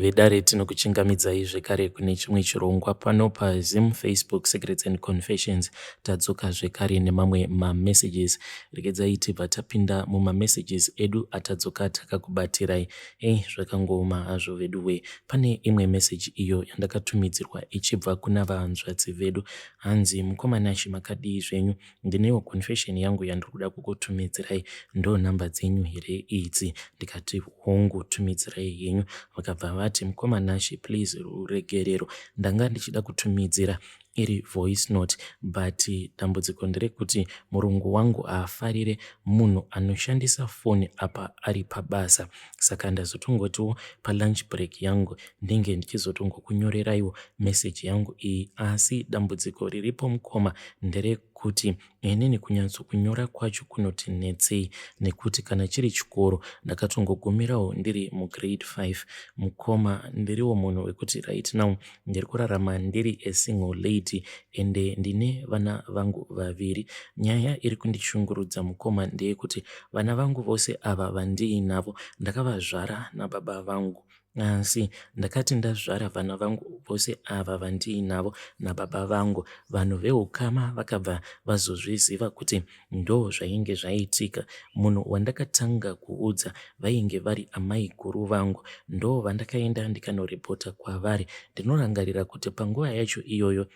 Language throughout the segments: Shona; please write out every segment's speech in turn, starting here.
Vedare, tinokuchingamidzai zvekare kune chimwe chirongwa pano paZim Facebook Secrets and Confessions. Tadzoka zvekare nemamwe mamessages. Regedzai tibva tapinda mumamessages edu atadzoka takakubatirai. Ei, zvakangooma hazvo veduwe. Pane imwe message iyo yandakatumidzirwa ichibva kuna vahanzvadzi vedu. Hanzi, "Mukoma Nashe, makadii zvenyu? Ndinewo confession yangu yandiri kuda kukutumidzirai. Ndo nhamba dzenyu here idzi?" Ndikati, "Hongu, tumidzirai henyu." Vakabva vati, "Mukoma Nashe, please, ruregerero, ndanga ndichida kutumidzira iri voice note, but dambudziko nderekuti murungu wangu haafarire munhu anoshandisa foni apa ari pabasa. Saka ndazotongotiwo palunch break yangu ndinge ndichizotongokunyoreraiwo meseji yangu iyi. Asi dambudziko riripo, mukoma, nderekuti inini kunyatsokunyora kwacho kunoti netsei, nekuti kana chiri chikoro ndakatongogumirawo ndiri mugrade 5. Mukoma, ndiriwo munhu wekuti right now ndiri kurarama ndiri a single lady, ende ndine vana vangu vaviri. Nyaya iri kundishungurudza, mukoma, ndeyekuti vana vangu vose ava vandiinavo ndakavazvara nababa vangu. Asi ndakati ndazvara vana vangu vose ava vandiinavo nababa vangu, vanhu veukama vakabva vazozviziva kuti ndo zvainge zvaitika. Munhu wandakatanga kuudza vainge vari amai guru vangu. Ndo vandakaenda ndikanoripota kwavari. Ndinorangarira kuti panguva yacho iyoyo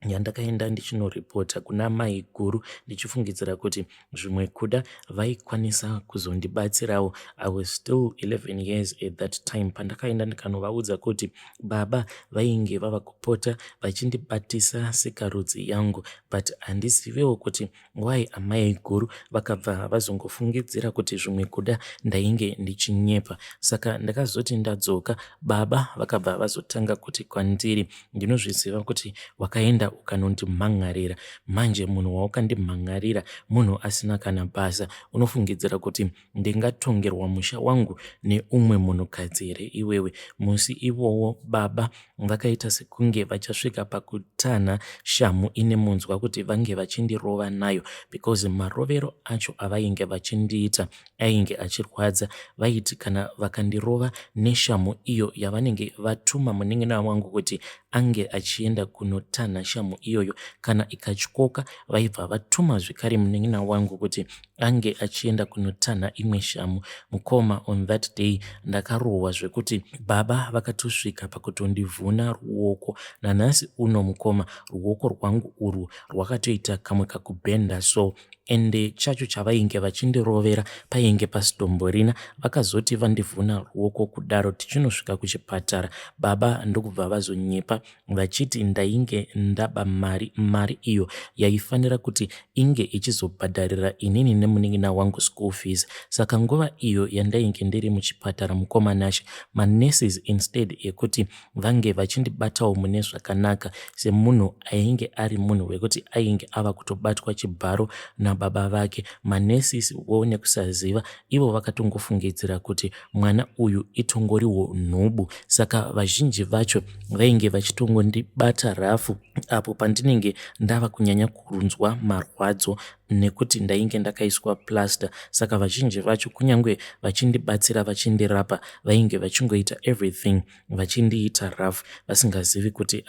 yandakaenda ndichinoripota kuna mai guru ndichifungidzira kuti zvimwe kuda vaikwanisa kuzondibatsirawo, I was still 11 years at that time. Pandakaenda ndikanovaudza kuti baba vainge vava kupota vachindibatisa sikarudzi yangu, but handizivewo kuti why amai guru vakabva vazongofungidzira kuti zvimwe kuda ndainge ndichinyepa. Saka ndakazoti ndadzoka, baba vakabva vazotanga kuti kwandiri, 'Ndinozviziva kuti wakaenda ukanondimhan'arira. Manje munhu waukandimhan'arira munhu asina kana basa. Unofungidzira kuti ndingatongerwa musha wangu neumwe munhukadzi here iwewe?' Musi iwowo baba vakaita sekunge vachasvika pakutanha shamhu ine munzwa kuti vange vachindirova nayo, because marovero acho avainge vachindiita ainge achirwadza. Vaiti kana vakandirova neshamhu iyo yavanenge vatuma munin'ina wangu kuti ange achienda kunotanha shamhu iyoyo, kana ikatyoka, vaibva vatuma zvekare munin'ina wangu kuti ange achienda kunotanha imwe shamhu. Mukoma, on that day ndakarohwa zvekuti baba vakatosvika pakutondivhuna ruoko. Nanhasi uno, mukoma, ruoko rwangu urwu rwakatoita kamwe kakubhenda so. Ende chacho chavainge vachindirovera painge pasitomborina. Vakazoti vandivhuna ruoko kudaro, tichinosvika kuchipatara, baba ndokubva vazonyepa vachiti ndainge ndaba mari, mari iyo yaifanira kuti inge ichizobhadharira inini nemunin'ina wangu school fees. Saka nguva iyo yandainge ndiri muchipatara, mukoma Nashe, manurses, instead yekuti vange vachindibatawo mune zvakanaka semunhu ainge ari munhu wekuti ainge ava kutobatwa chibharo nababa vake, manurses wo nekusaziva ivo vakatongofungidzira kuti mwana uyu itongoriwo nhubu. Saka vazhinji vacho vainge vachitongondibata rough apo pandinenge ndava kunyanya kunzwa marwadzo, nekuti ndainge ndakaiswa plaster. Saka vazhinji vacho, kunyange vachindibatsira, vachindirapa, vainge vachingoita everything vachindiita rough, vasingazivi kuti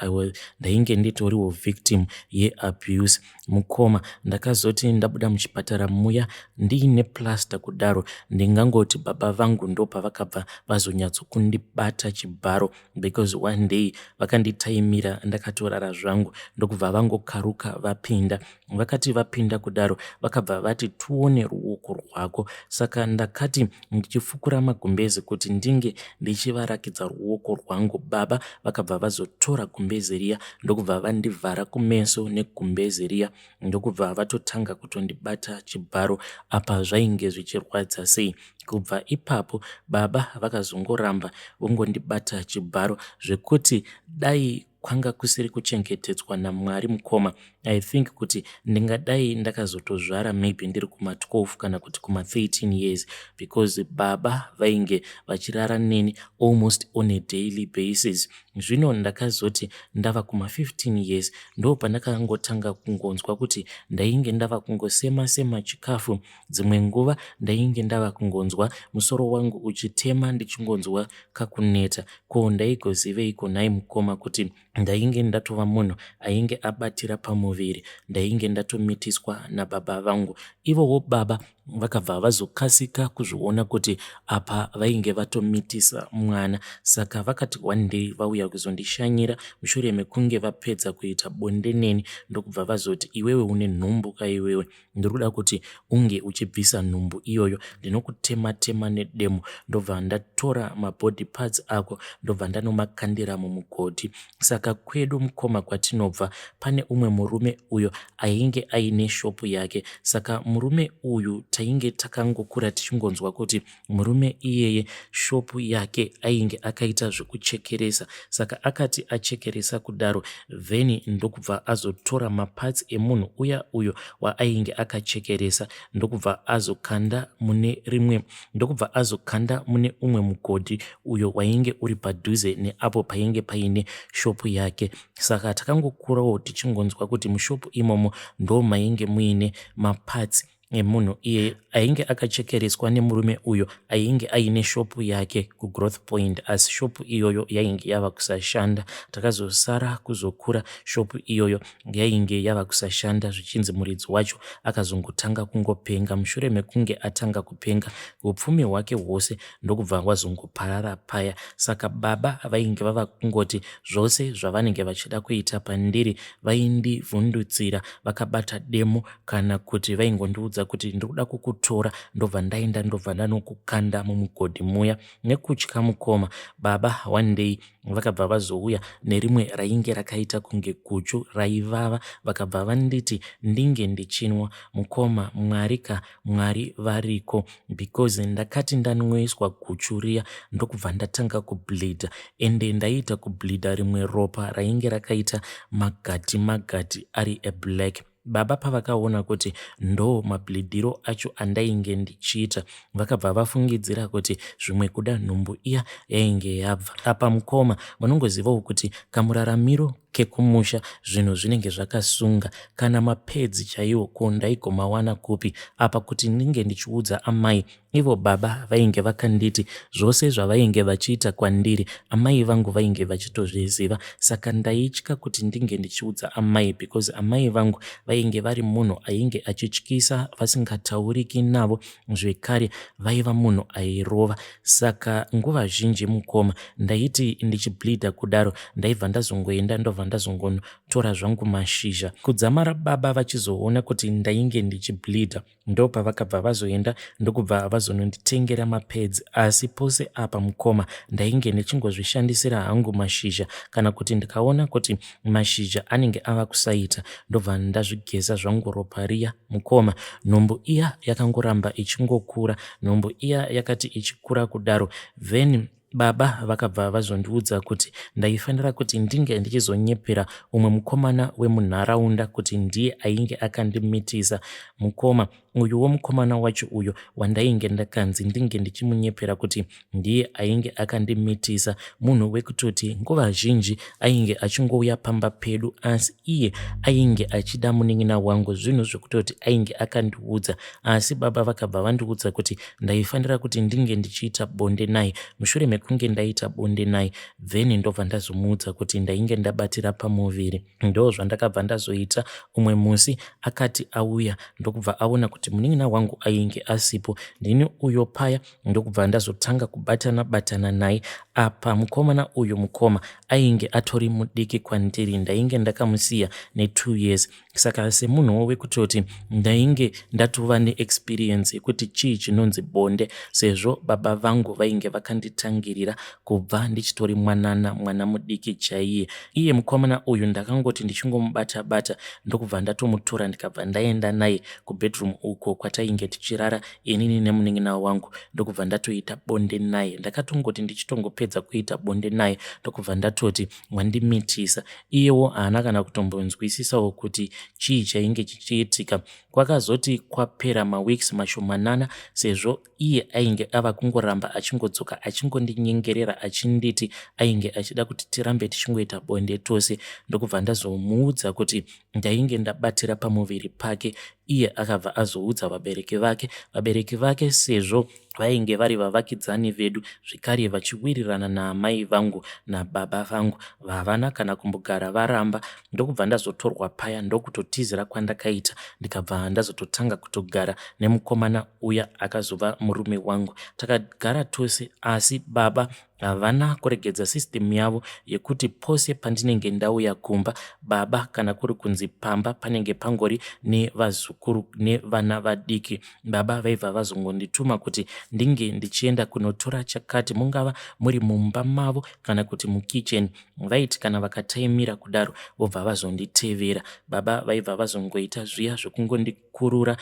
ndainge nditoriwo victim yeabuse. Mukoma, ndakazoti ndabuda muchipatara muya ndiine plaster kudaro, ndingangoti baba vangu ndopavakabva vazonyatsokundibata chibharo, because one day vakanditaimira ndakatorara zvangu, ndokubva vangokaruka vapinda. Vakati vapinda kudaro, vakabva vati, 'Tione ruoko rwako.' Saka ndakati ndichifukura magumbezi kuti ndinge ndichivarakidza ruoko rwangu, baba vakabva vazotora gumbezi riya, ndokubva vandivhara kumeso negumbezi riya, ndokubva vatotanga kutondibata chibharo. Apa zvainge zvichirwadza sei! Kubva ipapo baba vakazongoramba vongondibata chibharo, zvekuti dai kwanga kusiri kuchengetedzwa naMwari, mukoma, I think kuti ndingadai ndakazotozvara maybe ndiri kuma12 kana kuti kuma13 years, because baba vainge vachirara neni almost on a daily basis. Zvino ndakazoti ndava kuma15 years, ndo pandakangotanga kungonzwa kuti ndainge ndava kungosema sema chikafu. Dzimwe nguva ndainge ndava kungonzwa musoro wangu uchitema, ndichingonzwa kakuneta. Ko ndaigoziveiko nhai mukoma kuti ndainge ndatova munhu ainge abatira pamuviri? Ndainge ndatomitiswa nababa vangu. Ivowo baba vakabva vazokasika kuzviona kuti apa vainge vatomitisa mwana. Saka vakati one day vauya kuzondishanyira mushure mekunge vapedza kuita bonde neni, ndokubva vazoti, "Iwewe une nhumbu kaiwewe, ndiri kuda kuti unge uchibvisa nhumbu iyoyo, ndinokutema tema nedemo, ndobva ndatora mabody parts ako, ndobva ndanomakandira mumugodhi." Saka kwedu mukoma kwatinobva pane umwe murume uyo ainge aine shopu yake. Saka murume uyu tainge takangokura tichingonzwa kuti murume iyeye shopu yake ainge akaita zvekuchekeresa. Saka akati achekeresa kudaro, then ndokubva azotora maparts emunhu uya uyo waainge akachekeresa, ndokubva azokanda mune rimwe, ndokubva azokanda mune umwe mugodhi uyo wainge uri padhuze neapo painge paine shopu yake. Saka takangokurawo tichingonzwa kuti mushopu imomo ndo mainge muine maparts emunhu iye ainge akachekereswa nemurume uyo ainge aine shopu yake kuGrowth Point. Asi shopu iyoyo yainge yava kusashanda. Takazosara kuzokura shopu iyoyo yainge yava kusashanda, zvichinzi muridzi wacho akazongotanga kungopenga. Mushure mekunge atanga kupenga, upfumi hwake hwose ndokubva hwazongoparara paya. Saka baba vainge vava kungoti zvose zvavanenge vachida kuita pandiri, vaindivhundutsira vakabata demo, kana kuti vaingondiudza kuti, "Ndiri kuda kukutora, ndobva ndaenda, ndobva ndanokukanda mumugodhi muya." Nekutya mukoma, baba one day vakabva vazouya nerimwe rainge rakaita kunge guchu raivava, vakabva vanditi ndinge ndichinwa. Mukoma, Mwari ka, Mwari variko, because ndakati ndanweswa guchu riya, ndokubva ndatanga kubleedha, ende ndaiita kubleedha rimwe ropa rainge rakaita magati magati ari eblack. Baba pavakaona kuti ndo mableedhiro acho andainge ndichiita, vakabva vafungidzira kuti zvimwe kuda nhumbu iya yainge yabva. Apa mukoma, munongozivawo kuti kamuraramiro kekumusha zvinhu zvinenge zvakasunga. Kana mapads chaiwo ko ndaigomawana kupi? Apa kuti ndinge ndichiudza amai, ivo baba vainge vakanditi zvose zvavainge vachiita kwandiri amai vangu vainge vachitozviziva. Saka ndaitya kuti ndinge ndichiudza amai, because amai vangu vainge vari munhu ainge achityisa, vasingatauriki navo. Zvekare vaiva munhu airova. Saka nguva zhinji mukoma, ndaiti ndichibleedha kudaro, ndaibva ndazongoenda, ndobva ndazongotora zvangu mashizha. Kudzamara baba vachizoona kuti ndainge ndichibleedha, ndopavakabva vazoenda, ndokubva vazononditengera mapads. Asi pose apa mukoma, ndainge ndichingozvishandisira hangu mashizha, kana kuti ndikaona kuti mashizha anenge ava kusaita, ndobva ndazvigeza zvangu ropa riya. Mukoma, nhumbu iya yakangoramba ichingokura. Nhumbu iya yakati ichikura kudaro, then baba vakabva vazondiudza kuti ndaifanira kuti ndinge ndichizonyepera umwe mukomana wemunharaunda kuti ndiye ainge akandimitisa. Mukoma, uyuwo mukomana wacho uyo wandainge ndakanzi ndinge ndichimunyepera kuti ndiye ainge akandimitisa, munhu wekutoti nguva zhinji ainge achingouya pamba pedu, asi iye ainge achida munin'ina wangu, zvinhu zvekutoti ainge akandiudza. Asi baba vakabva vandiudza kuti ndaifanira kuti ndinge ndichiita bonde naye. Mushure mekunge ndaita bonde naye, then ndobva ndazomuudza kuti ndainge ndabatira pamuviri. Ndo zvandakabva ndazoita. Umwe musi akati auya, ndokubva aona kuti munin'ina wangu ainge asipo, ndini uyo paya, ndokubva ndazotanga kubatana batana naye. Apa mukomana uyu mukoma ainge atori mudiki kwandiri, ndainge ndakamusiya ne2 years. Saka semunhuwo wekutoti ndainge ndatova neexperience yekuti chii chinonzi bonde, sezvo baba vangu vainge vakanditangirira kubva ndichitori mwanana, mwana mudiki chaiye. Iye mukomana uyu ndakangoti ndichingomubata bata, ndokubva ndatomutora, ndikabva ndaenda naye kubedroom uko. uko kwatainge tichirara inini nemunin'ina wangu, ndokubva ndatoita bonde naye. Ndakatongoti ndichitongopedza kuita bonde naye, ndokubva ndatoti wandimitisa. Iyewo haana kana kutombonzwisisawo kuti chii chainge chichiitika. Kwakazoti kwapera maweeks mashomanana, sezvo iye ainge ava kungoramba achingodzoka achingondinyengerera achinditi ainge achida kuti tirambe tichingoita bonde tose, ndokubva ndazomuudza kuti ndainge ndabatira pamuviri pake. Iye akabva azoudza vabereki vake. Vabereki vake, sezvo vainge vari vavakidzani vedu zvekare vachiwirirana naamai vangu nababa vangu, havana kana kumbogara varamba, ndokubva ndazotorwa paya ndokutotizira kwandakaita, ndikabva ndazototanga kutogara nemukomana uya akazova murume wangu. Takagara tose, asi baba havana kuregedza system yavo yekuti pose pandinenge ndauya kumba, baba, kana kuri kunzi pamba panenge pangori nevazukuru nevana vadiki, baba vaibva vazongondituma kuti ndinge ndichienda kunotora chakati, mungava muri mumba mavo kana kuti mukicheni. Vaiti kana vakataimira kudaro, vobva vazonditevera. Baba vaibva vazongoita zviya zvekungondikurura.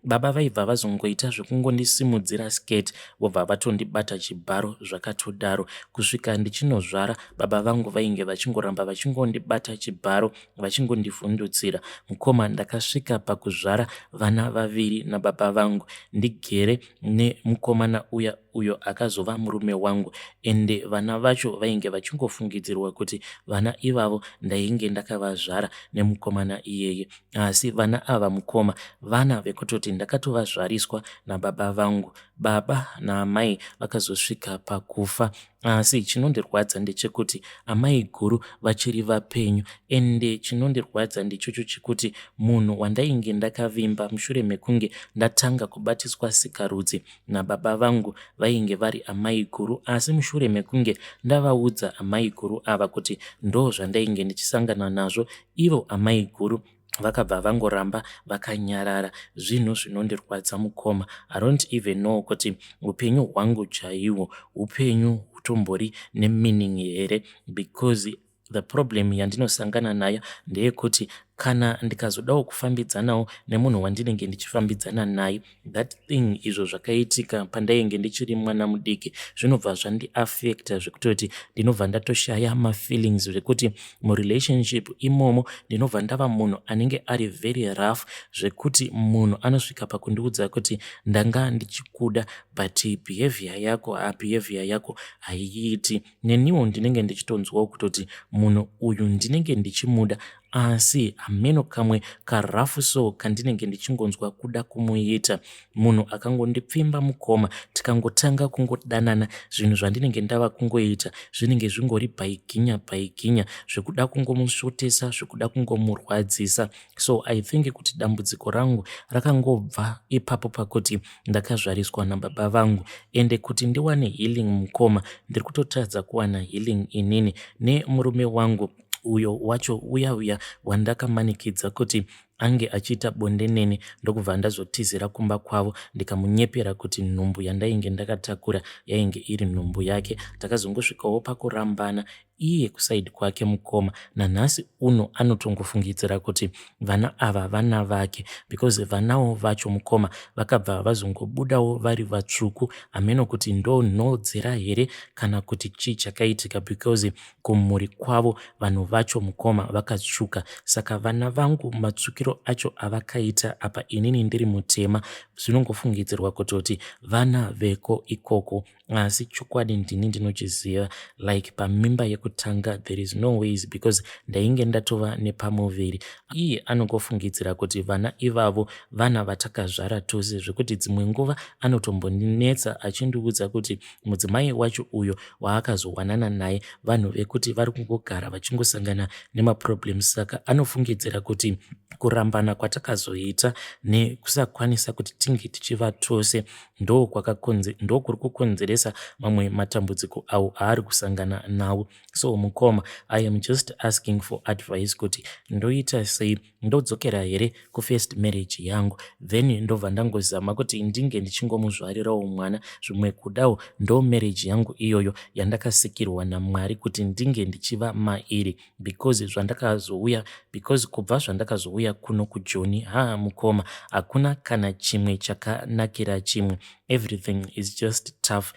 Baba vaibva vazongoita zvekungondisimudzira skirt, vobva vatondibata chibharo. Zvakatodaro kusvika ndichinozvara. Baba vangu vainge vachingoramba vachingondibata chibharo, vachingondivhundutsira. Mukoma, ndakasvika pakuzvara vana vaviri nababa vangu ndigere nemukomana uya uyo akazova murume wangu, ende vana vacho vainge vachingofungidzirwa kuti vana ivavo ndainge ndakavazvara nemukomana iyeye. Asi vana ava, mukoma, vana vekutoti ndakatovazvariswa nababa vangu. Baba naamai vakazosvika pakufa, asi chinondirwadza ndechekuti amai guru vachiri vapenyu. Ende chinondirwadza ndichocho chekuti munhu wandainge ndakavimba mushure mekunge ndatanga kubatiswa sikarudzi nababa vangu vainge vari amai guru. Asi mushure mekunge ndavaudza amai guru ava kuti ndo zvandainge ndichisangana nazvo, ivo amai guru vakabva vangoramba vakanyarara. Zvinhu zvinondirwadza, mukoma. I don't even know kuti upenyu hwangu chaihwo upenyu hutombori nemeaning here, because the problem yandinosangana nayo ndeyekuti kana ndikazodawo kufambidzanawo nemunhu wandinenge ndichifambidzana naye, that thing, izvo zvakaitika pandainge ndichiri mwana mudiki, zvinobva zvandiafecta zvekutoti ndinobva ndatoshaya mafeelings, zvekuti murelationship imomo ndinobva ndava munhu anenge ari very rough, zvekuti munhu anosvika pakundiudza kuti ndanga ndichikuda, but behavior yako, behavior yako haiiti. Neniwo ndinenge ndichitonzwawo kutoti munhu uyu ndinenge ndichimuda, asi hameno kamwe karough so kandinenge ndichingonzwa kuda kumuita. Munhu akangondipfimba, mukoma, tikangotanga kungodanana, zvinhu zvandinenge ndava kungoita zvinenge zvingori bhaiginya bhaiginya, zvekuda kungomusvotesa, zvekuda kungomurwadzisa. So I think kuti dambudziko rangu rakangobva ipapo pakuti ndakazvariswa nababa vangu. Ende kuti ndiwane healing, mukoma, ndiri kutotadza kuwana healing inini nemurume wangu uyo wacho uya uya wandakamanikidza kuti ange achiita bonde neni, ndokubva ndazotizira kumba kwavo, ndikamunyepera kuti nhumbu yandainge ndakatakura yainge iri nhumbu yake. Takazongosvikawo pakurambana. Iye kuside kwake, mukoma, nanhasi uno anotongofungidzira kuti vana ava vana vake, because vanawo vacho, mukoma, vakabva vazongobudawo vari vatsvuku. Hameno kuti ndo nhodzera here kana kuti chii chakaitika, because kumhuri kwavo vanhu vacho, mukoma, vakatsvuka. Saka vana vangu matsvukiro acho avakaita apa, inini ndiri mutema, zvinongofungidzirwa kutoti vana veko ikoko. Asi chokwadi ndini ndinochiziva. Like pamimba yekutanga, there is no ways, because ndainge ndatova nepamuviri. Iye anongofungidzira kuti vana ivavo vana vatakazvara tose, zvekuti dzimwe nguva anotombondinetsa achindiudza kuti mudzimai wacho uyo waakazowanana naye, vanhu vekuti vari kungogara vachingosangana nemaproblems. Saka anofungidzira kuti kurambana kwatakazoita nekusakwanisa kuti tinge tichiva tose ndo kuri kukonzeresa. achiexpressa mamwe matambudziko awo aari kusangana nawo. So mukoma, I am just asking for advice kuti ndoita sei? Ndodzokera here kufirst marriage yangu, then ndobva ndangozama kuti ndinge ndichingomuzvarirawo mwana? Zvimwe kudawo ndo marriage yangu iyoyo yandakasikirwa naMwari kuti ndinge ndichiva mairi, because zvandakazouya, because kubva zvandakazouya kuno kuJoni, haa mukoma, hakuna kana chimwe chakanakira chimwe. Everything is just tough.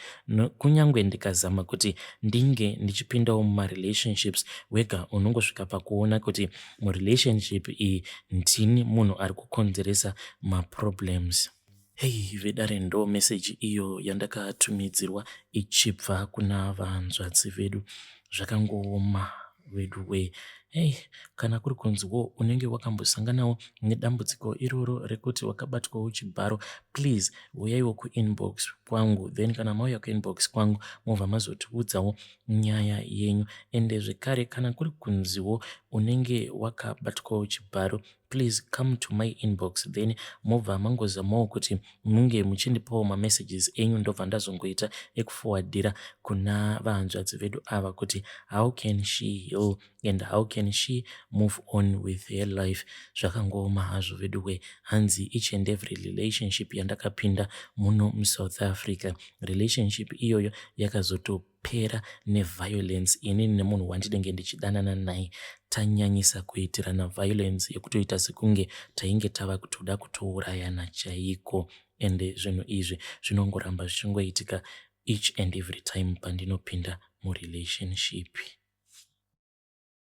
Kunyange ndikazama kuti ndinge ndichipindawo mumarelationships, wega unongosvika pakuona kuti murelationship iyi ndini munhu ari kukonzeresa maproblems. Hei vedare, ndo meseji iyo yandakatumidzirwa ichibva kuna vanzvadzi vedu. Zvakangooma vedu wee. Hei, kana kuri kunziwo unenge wakambosanganawo nedambudziko iroro rekuti wakabatwawo chibharo, please uyaiwo kuinbox kwangu. Then kana mauya kuinbox kwangu, mobva mazotiudzawo nyaya yenyu. Ende zvekare, kana kuri kunziwo unenge wakabatwawo chibharo, please come to my inbox, then mobva mangozamawo kuti munge muchindipawo mamessages enyu, ndobva ndazongoita ekuforwardira kuna vahanzvadzi vedu ava kuti how can she heal and how can she move on with her life. Zvakangooma hazvo vedu we. Hanzi each and every relationship yandakapinda muno muSouth Africa, relationship iyoyo yakazotopera neviolence. Inini nemunhu wandinenge ndichidanana naye tanyanyisa kuitirana violence yekutoita sekunge tainge tava kutoda kutourayana chaiko. Ende zvinhu izvi zvinongoramba zvichingoitika each and every time pandinopinda murelationship.